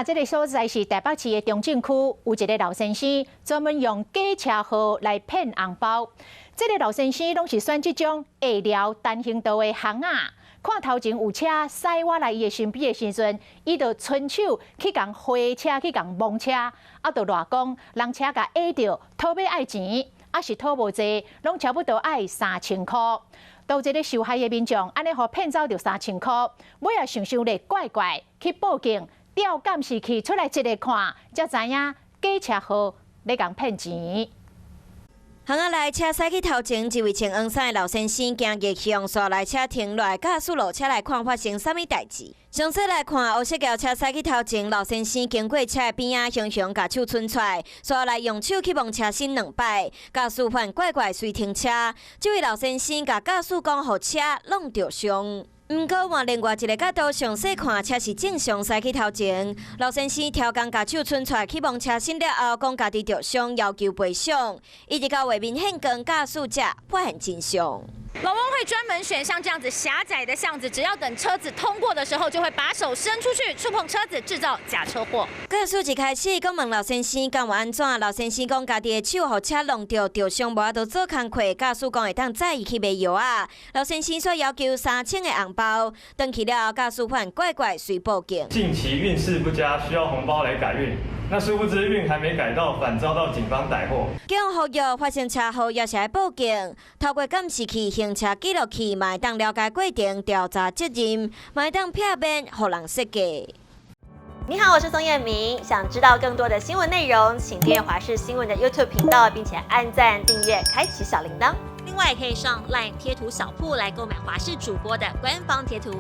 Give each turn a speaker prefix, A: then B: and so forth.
A: 這个所在是台北市的中正區，有一个老先生專門用假車禍來騙紅包。這个老先生攏是選這種下寮單行道的巷仔，看頭前有車駛倚來伊的身邊的時陣，伊就伸手去共回車去共摸車，啊，就賴講人車共壓著，討欲愛錢，啊是討無濟，攏差不多愛3000箍。當這个受害的民眾按呢予騙走著三千箍，尾仔想想咧怪怪，去報警調監視器出來一个看，才知影假車禍咧共騙錢。
B: 巷仔內車駛去頭前，一位穿黃衫的老先生行逆向，煞來車停落來，駕駛落車來看發生啥物代誌。詳細來看，烏色轎車駛去頭前，老先生經過車的邊仔，雄雄共手伸出來，煞來用手去摸車身兩擺，駕駛發現怪怪隨停車。這位老先生共駕駛講，予車挵著傷。毋過換另外一个角度詳細看，車是正常駛去頭前。老先生刁工共手伸出來去摸車身了後，講家己著傷，要求賠償。一直到畫面現光，駕駛者發現真相。
C: 老翁會專門選像這樣子狹窄的巷子，只要等車子通過的時候，就會把手伸出去觸碰車子，製造假車禍。
B: 駕駛一開始講問老先生敢有按怎，老先生講家己的手予車挵著，著傷無法度做工課。駕駛講會當載伊去買藥仔。老先生煞要求三千的紅包，轉去了後，駕駛發現怪怪，隨報警。
D: 近期運勢不佳，需要紅包來改運。那殊不知運還沒改到，反遭到警方逮獲。
B: 警方呼籲發生車禍也是愛報警，透過監視器、行車記錄器，嘛會當了解過程、調查責任，嘛會當避免予人設計。
E: 你好，我是宋燕明。想知道更多的新聞內容，請訂閱華視新聞的 YouTube 頻道，並且按讚、訂閱、開啟小鈴鐺。
F: 另外，也可以上 LINE 貼圖小鋪來購買華視主播的官方貼圖。